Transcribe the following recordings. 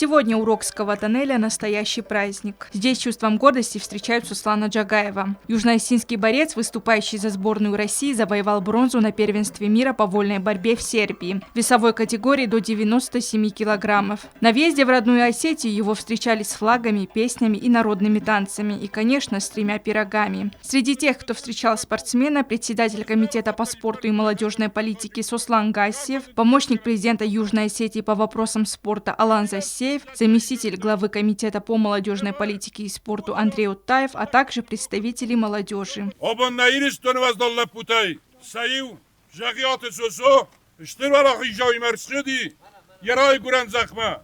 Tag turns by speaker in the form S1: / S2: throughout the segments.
S1: Сегодня у Рокского тоннеля настоящий праздник. Здесь чувством гордости встречают Суслана Джагаева. Южноосетинский борец, выступающий за сборную России, завоевал бронзу на первенстве мира по вольной борьбе в Сербии. В весовой категории до 97 килограммов. На въезде в родную Осетию его встречали с флагами, песнями и народными танцами. И, конечно, с тремя пирогами. Среди тех, кто встречал спортсмена, председатель комитета по спорту и молодежной политике Сослан Гассиев, помощник президента Южной Осетии по вопросам спорта Алан Засеев, заместитель главы комитета по молодежной политике и спорту Андрей Уттаев, а также представители молодежи.
S2: Абон нӕ Ирыстоны уӕздан лӕппутӕй сӕ иу, Зӕгъиаты Сосо, стыр уӕлахизауимӕ ӕрцыди йӕ райгуырӕн зӕхмӕ.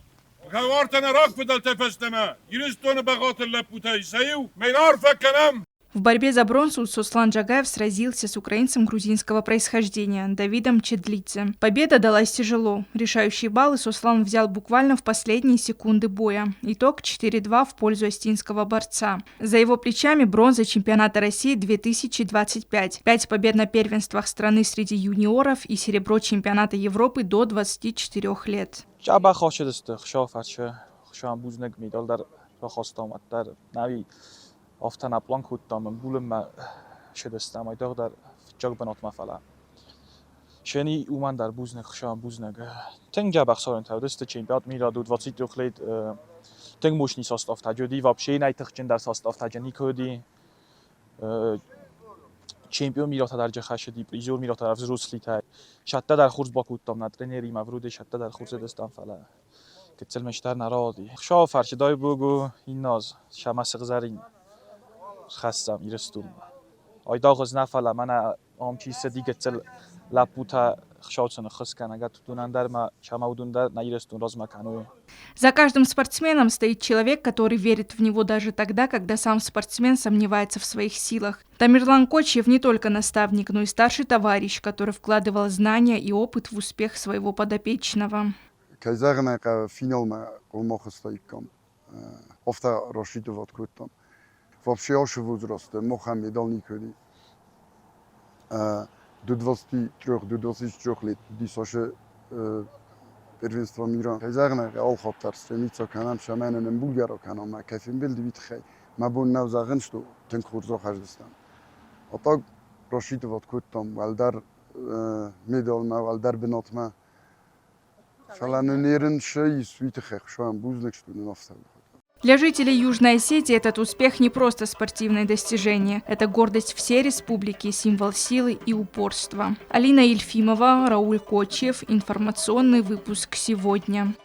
S2: Хӕлартӕ нӕ рагфыдӕлтӕй фӕстӕмӕ Ирыстоны бӕгъатыр лӕппутӕй сӕ иу мӕн арфӕ кӕнӕм.
S1: В борьбе за бронзу Сослан Джагаев сразился с украинцем грузинского происхождения Давидом Чедлидзе. Победа далась тяжело. Решающие баллы Сослан взял буквально в последние секунды боя. Итог 4-2 в пользу осетинского борца. За его плечами бронза чемпионата России 2025. Пять побед на первенствах страны среди юниоров и серебро чемпионата Европы до 24 лет.
S3: Афтӕ нӕ пълан кодтам, ӕмбулынмӕ ссыдыстӕм, айдагъдӕр фыццаг бынатмӕ, фӕлӕ Шени уымӕн дӕр бузныг, Хуыцауӕн бузныг. Тынг дзӕбӕх сорӕнтӕ уыдысты чемпионат мира до 23 лет. Тынг мощный состав уыди, вообще нӕй тыхджындӕр состав никуы уыди. Чемпион миротӕ дӕр хӕссыди, призер миротӕ дӕр взрослитӕ. Сӕттӕ дӕр хорз бакодтам нӕ тренеримӕ, вроде сӕттӕ дӕр хорз уыдыстӕм, фӕлӕ гыццыл мӕстӕр нӕ рауади. Хуыцауы фӕрцы дай бог иннӕ аз сӕмӕ сыгъзӕрин схӕссӕм Ирыстонмӕ. Айдагъ ӕз нӕ, фӕлӕ мӕнӕ ам чи цыди гыццыл лӕппутӕ Хуыцау сын ӕххуыс кӕнӕг, уыдонӕн дӕр ма сӕмӕ уыдон дӕр нӕ Ирыстон размӕ кӕной.
S1: За каждым спортсменом стоит человек, который верит в него даже тогда, когда сам спортсмен сомневается в своих силах. Тамерлан Кочиев не только наставник, но и старший товарищ, который вкладывал знания и опыт в успех своего подопечного.
S4: Кӕй зӕгъын ӕй хъӕуы, финалмӕ хъуамӕ ахызтаиккам. Афтӕ рассчитывать кодтам. Вообще ашы возрасты махӕн медал никуы уыди. До 23, до 24 лет уыдис ашы первенство мира. Кӕй зӕгъын ӕй хъӕуы, алхатт дӕр стремиться кӕнӕм, цӕмӕй нын ӕмбулгӕ ракӕнӕм, мӕ кӕй фембӕлды уый тыххӕй. Мӕ бон нӕу зӕгъын, что тынг хорз ахӕздыстӕм. А так рассчитывать кодтам уӕлдӕр медалмӕ, уӕлдӕр бынатмӕ. Фӕлӕ нын ерын цы ис, уый тыххӕй Хуыцауӕн бузныг, что нын афтӕ.
S1: Для жителей Южной Осетии этот успех не просто спортивное достижение. Это гордость всей республики, символ силы и упорства. Алина Ельфимова, Рауль Кочев. Информационный выпуск сегодня.